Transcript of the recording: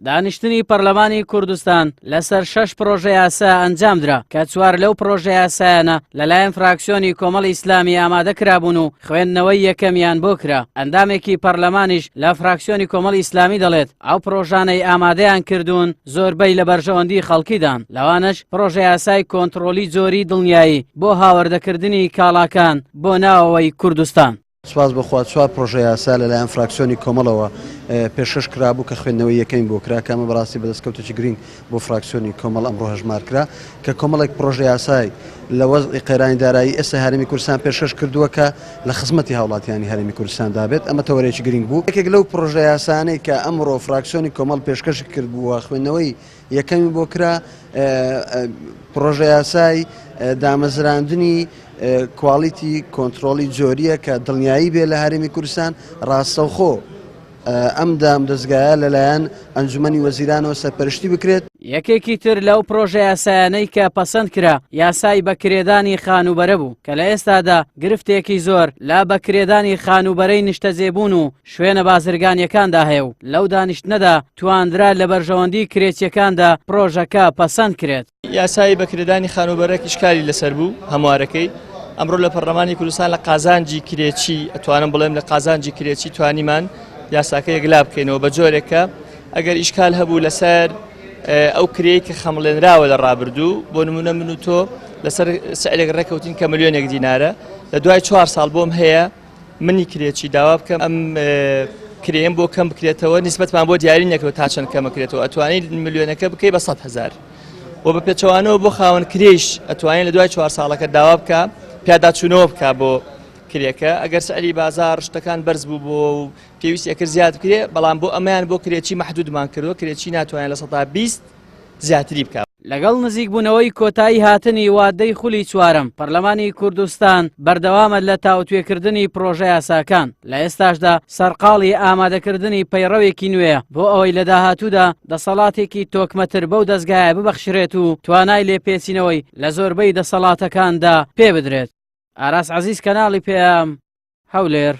دانیشتنی پەرلەمانی کوردستان لەسەر شەش پڕۆژەیاسا ئەنجامدرا کە چوار لەو پڕۆژەیاسایانە لەلایەن فراکسیۆنی کۆمەڵی ئیسلامی ئامادە کرابوون و خوێندنەوەی یەکەمیان بۆ کرا. ئەندامێکی پەرلەمانیش لە فراکسیۆنی کۆمەڵی ئیسلامی دەڵێت، ئەو پڕۆژانەی ئامادەیان کردوون زۆربەی لە بەرژەوەندی خەڵکیدان، لەوانەش پڕۆژەیاسای کۆنتڕۆلی جۆری دڵنیایی بۆ هاوردەکردنی کاڵاکان بۆ ناوەوەی کوردستان. سوپاس بۆ خوا چوار پڕۆژە یاسا لەلایەن فراکسیۆنی کۆمەڵەوە پێشکەش کرابوو کە خوێندنەوەی یەکەمی بۆ کرا کە ئەمە بەڕاستی بە دەستکەوتێکی گرینگ بۆ فراکسیۆنی کۆمەڵ ئەمڕۆ هەژمار کرا کە کۆمەڵێک پڕۆژە یاسای لە وەزعی قەیرانی دارایی ئێستا هەرێمی کوردستان پێشکەش کردووە کە لە خزمەتی هاوڵاتیانی هەرێمی کوردستاندا بێت ئەمە تەوەرێکی گرینگ بوو. یەکێک لەو پڕۆژە یاسانەی کە ئەمڕۆ فراکسیۆنی کۆمەڵ پێشکەشی کردبوو و خوێندنەوەی یەکەمی بۆ کرا پڕۆژەیاسای دامەزراندنی کواڵیتی کۆنترۆڵی جۆریە کە دڵنیایی بێ لە هەرێمی کوردستان ڕاستەوخۆ ئەم دام دەزگایە لەلایەن ئەنجومەنی وەزیرانەوە سەرپەرشتی بکرێت. یەکێکی تر لەو پڕۆژەیاسایانەی کە پەسەند کرا یاسای بەکرێدانی خانووبەرە بوو کە لە ئێستادا گرفتێکی زۆر لە بەکرێدانی خانووبەرەی نیشتەجێبوون و شوێنە بازرگانیەکاندا هەیە و لەو دانیشتنەدا توانرا لە بەرژەوەندی کرێچیەکاندا پرۆژەکە پەسەند کرێت. یاسای بەکرێدانی خانووبەرە ئیشکالی لەسەر بوو هەموارەکەی ئەمڕۆ لە پەرلەمانی کوردستان لە قازانجی کرێچی ئەتوانم بڵێم لە قازانجی کرێچی توانیمان یاساکە یەکلا بکەینەوە بە جۆرێک کە ئەگەر ئیشکال هەبوو لەسەر ئەو کرێی کە خەمڵێنراوە لە ڕابردوو بۆ نمونە من و تۆ لەسەر سعرێک ڕێکەوتین کە ملیۆنێک دینارە لە دوای چوار ساڵ بۆم هەیە منی کرێچی داوا بکەم ئەم کرێم بۆ کەم بکرێتەوە نیسبەتمان بۆ دیاری نەکرێت تا چەند کەم بکرێتەوە ئەتوانیت ملیۆنەکە بکەی بە 100 هەزار و بە پێچەوانەوە بۆ خاوەن کرێش ئەتوانین لە دوای چوار ساڵەکە داوا بکە پیاداچوونەوە بکە بۆ کرێکە ئەگەر سعری بازار شتەکان بەرز بوو بۆ و پێویست ئەکرد زیاد بکرێ بەڵام بۆ ئەمەیان بۆ کرێچی مەحدودمان کردووە کرێچی ناتوانێت 20% زیاتری بکات. لەگەڵ نزیکبوونەوەی کۆتایی هاتنی وادەی خولی چوارەم، پەرلەمانی کوردستان بەردەوامە لە تاوتوێکردنی پڕۆژەیاساکان، لە ئێستاشدا سەرقاڵی ئامادەکردنی پەیڕەوێکی نوێیە بۆ ئەوەی لە داهاتوودا دەسەڵاتێکی تۆکمەتر بەو دەزگایە ببەخشرێت و توانای لێپێچینەوەی لە زۆربەی دەسەڵاتەکاندا پێبدرێت. ئاراس عەزیز کەناڵی پەیام، هەولێر.